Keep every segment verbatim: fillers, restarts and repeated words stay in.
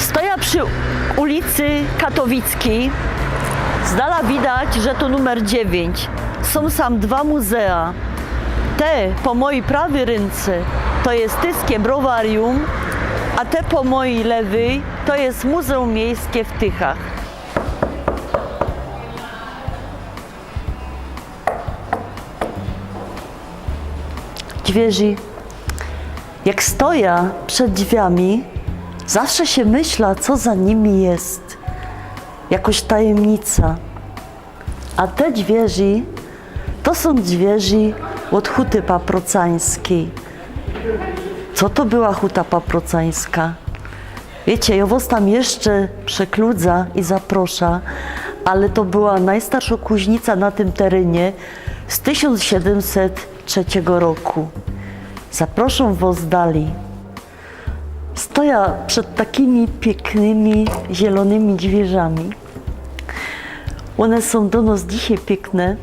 Stoja przi ulicy Katowickij. Z dala widać, że to numer dziewiyńć. Sōm sam dwa muzea. Te po mojij prawyj rynce to je Tyskie Browarium, a te po mojij lewyj to je Muzeum Miejske w Tychach. Dźwiyrzy. Jak stoja przed dźwiami, zawsze sie myśla, co za nimi je. Jakoś tajymnica. A te dźwiyrzy to sōm dźwiyrzy ôd huty paprocańskij. Co to była huta paprocańska? Wiycie, jŏ wŏs tam jeszcze przekludza i zaprosza, ale to była nojstarszŏ kuźnica na tym terynie z tysiōnc siedymset trzeciego roku. Zaprosōm wŏs dalij. Stoja przed takimi piyknymi, zielōnymi dźwiyrzami. Ône sōm do nŏs dzisiej piykne,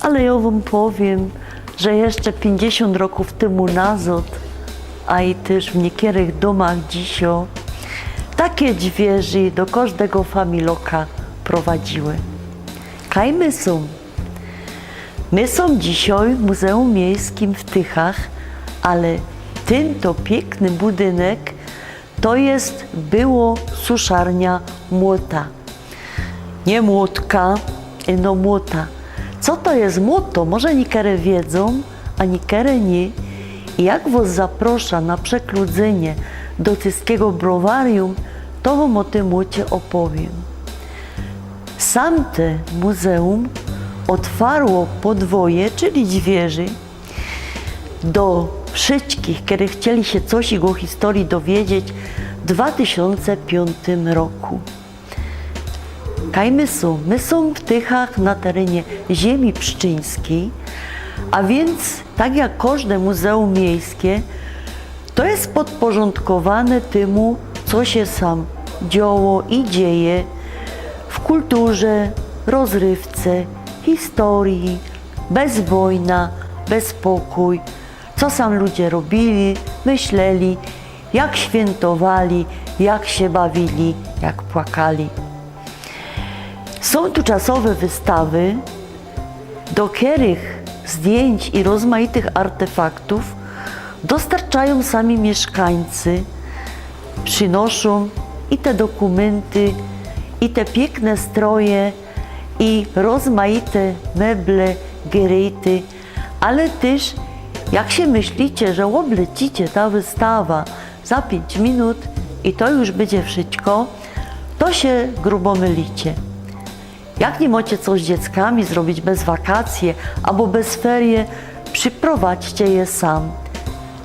ale jŏ wōm powiym, że jeszcze piyńćdziesiōnt rokōw tymu nazŏd, a i tyż w niykerych dōmach dzisiej, take dźwiyrzki do kożdego familoka prowadziły. Kaj my sōm? My sōm dzisiej w Muzeum Miejskim w Tychach, ale tyn to piykny budynek to je było suszarnia młota. Niy młotka, ino młota. Co to je młoto? Może niykery wiedzōm, a niykery niy. I jak wŏs zaprosza na przekludzenie do Tyskigo Browarium, to wōm ô tym młocie ôpowiym. Sam te muzeum ôtwarło podwoje, czyli dźwiyrzki, do wszyjskich, kery chcieli sie coś ô historii dowiedzieć, w dwa tysiōnce piōntym roku. Kaj my sōm? My sōm w Tychach na terynie ziymie pszczyńskij, a wiync tak jak kożde muzeum miejske, to je podporzōndkowane tymu, co sie sam dzioło i dzieje w kulturze, rozrywce, historii, bez wojna, bez pokōj, co sam ludzie robiyli, myśleli, jak świyntowali, jak sie bawiyli, jak płakali. Sōm tu czasowe wystawy, do kerych zdjyńć i rozmaitych artyfaktōw dostarczajōm sami miyszkańcy, przinoszōm i te dokōmynty, i te piykne stroje, i rozmaite meble, geryjty, ale tyż, jak sie myślicie, że ôblecicie ta wystawa za piyńć minut i to już bydzie wszyjsko, to sie grubo mylicie. Jak niy mocie co z dzieckami zrobić bez wakacje abo bez ferie, prziprowadźcie je sam.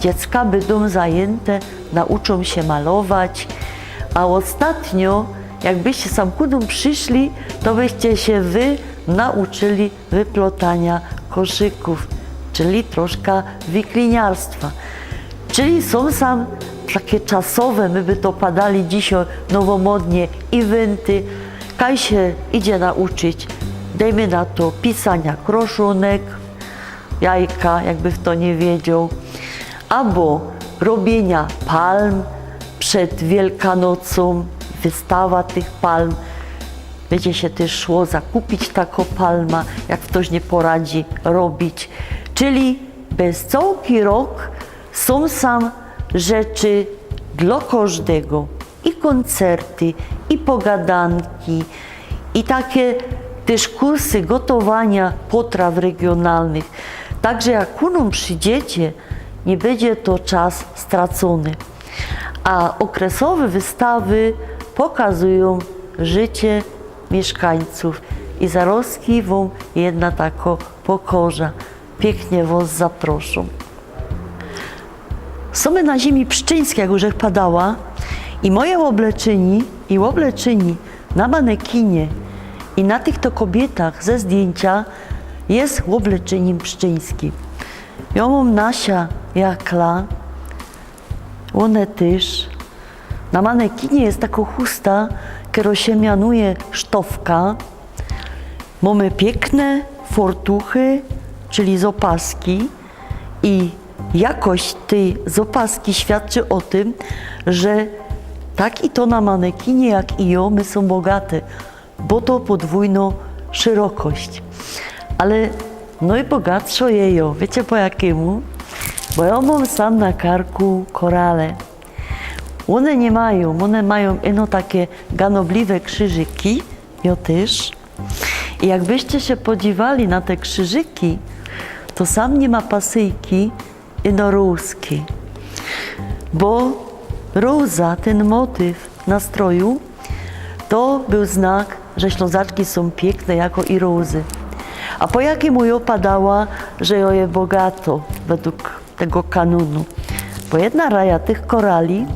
Dziecka bydōm zajyńte, nauczōm sie malować, a ôstatnio, jakbyście sam ku nōm prziszli, to byście sie wy nauczyli wyplotania koszykōw, czyli troszka wikliniarstwa. Czyli sōm sam take czasowe, my by to padali dzisiej nowomodnie, eventy, kaj sie idzie nauczyć, dejmy na to, pisania kroszōnek, jajka, jakby fto niy wiedzioł, abo robiynia palm przed Wielkanocōm, wystawa tych palm. Bydzie sie tyż szło zakupić takõ palmã, jak ftoś niy poradzi robić. Czyli bez cołki rok sōm sam rzeczy dlo kożdego. I kōncerty, i pogadanki, i take tyż kursy gotowania potraw regionalnych. Tak że jak ku nōm przidziecie, niy bydzie to czas stracōny. A ôkresowe wystawy pokazujōm życie miyszkańcōw i zarozki wōm jedna takõ pokŏżã. Piyknie wŏs zaproszōm. Sōm my na ziymi pszczyńskij, jak już padała, i moje ôbleczyni, i ôbleczyni na manekinie, i na tych to kobiytach ze zdjyńcia je ôbleczynim pszczyńskim. Jŏ mōm na sia jakla, ône tyż. Na manekinie je takŏ chusta, kerŏ sie mianuje sztofka. Mōmy piykne fortuchy, czyli zopaski. I jakość tyj zopaski świadczy ô tym, że Tak i to na manekinie, jak i jo, my sōm bogate, bo to podwōjno szerokość. Ale nojbogatszo je jo. Wiycie po jakimu? Bo jo mōm sam na karku korale. Ône niy majōm, ône majōm ino take ganobliwe krzyżyki, jo tyż. I jakbyście sie podziwali na te krzyżyki, to sam niy ma pasyjki, ino rōzki. Bo rōza, tyn motyw na stroju, to bōł znak, że Ślōnzaczki sōm piykne jako i rōzy. A po jakimu jo padała, że jo je bogato według tego kanōnu? Bo jedna raja tych korali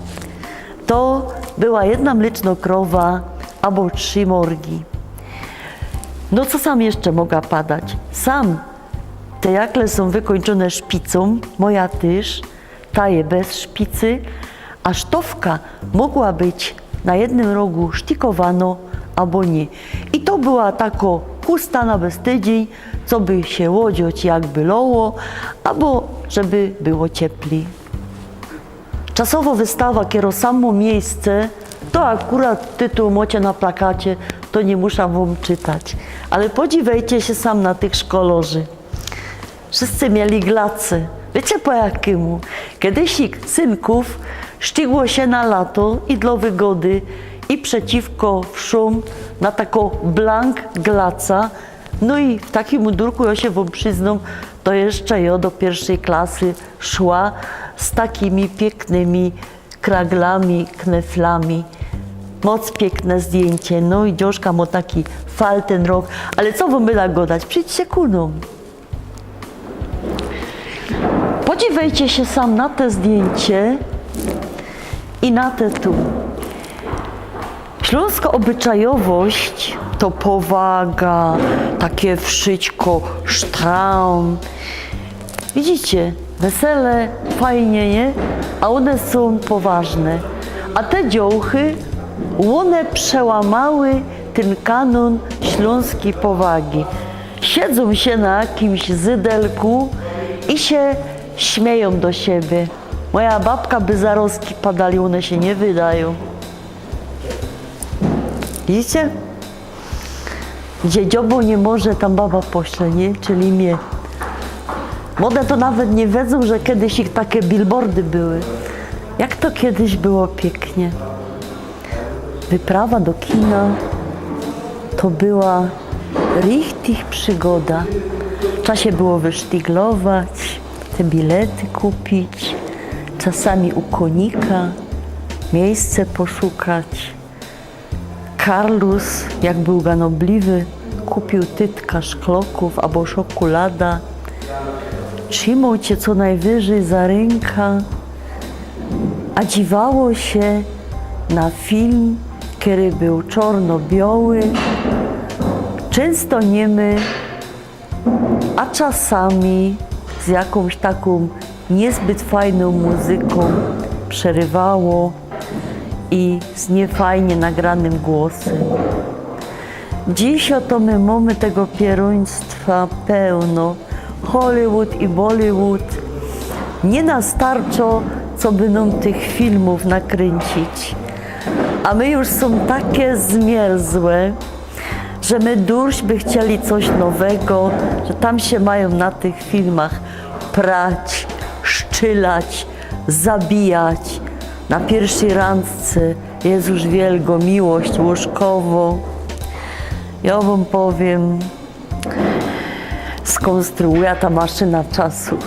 to była jedna mleczno krowa abo trzi morgi. No co sam jeszcze moga padać? Sam te jakle sōm wykōńczōne szpicōm, moja tyż, ta je bez szpicy, a sztowka mogła być na jednym rogu sztikowano abo niy. I to była tako chusta na bez tydziyń, co by sie ôdzioć jak by loło, abo żeby było ciepli. Czasowo wystawa, kero samo miyjsce, to akurat tytuł mocie na plakacie, to niy musza wōm czytać. Ale podziwejcie sie sam na tych szkolorzy. Wszyscy mieli glace. Wiycie po jakimu? Kejsik synkōw sztygło sie na lato i dlŏ wygody i przeciwko wszōm na tako blank glaca. No i w takim mundurku, jo sie wōm przyznōm, to jeszcze jo do piyrszej klasy szła z takimi piyknymi kraglami, kneflami. Moc piykne zdjyncie. No i dziołszka mo taki faltenrok. Ale co wōm byda godać? Przijdźcie ku nōm. Podziwejcie sie sam na te zdjyncie i na te tu. Ślōnsko ôbyczajowość to powaga, takie wszyjsko sztram. Widzicie, wesele, fajnie, niy? A ône sōm poważne. A te dziołchy, ône przełamały tyn kanōn ślōnskij powagi. Siedzōm sie na jakimś zydelku i sie śmiejōm do siebie. Moja babka by zarozki padali, ône sie niy wydajōm. Widzicie? Gdzie dziobo niy może, tam baba pośle, niy? Czyli mie. Młode to nawet niy wiedzōm, że kejsik take billboardy były. Jak to kejsik było piyknie. Wyprawa do kina to była richtig przygoda. Trza sie było wysztyglować, te bilety kupić, czasami u kōnika miyjsce poszukać. Karlus, jak bōł ganobliwy, kupiōł tytka szklokōw abo szokulada. Trzimoł cie co nojwyżyj za rynka, a dziwało sie na film, kery bōł czorno-bioły, czynsto niymy, a czasami z jakōmś takōm niyzbyt fajnōm muzyko przerywało i z niyfajnie nagranym głosym. Dzisiej to my mōmy tego pierōństwa pełno. Hollywood i Bollywood. Niy nas starczo, co by nōm tych filmōw nakryńcić. A my już sōm take zmierzłe, że my durś by chcieli coś nowego, że tam sie majōm na tych filmach prać, szczylać, zabijać. Na piyrwszyj randce je już wielgo miłość łōżkowo. Jo wōm powiym, skōnstruuja ta maszyna czasu.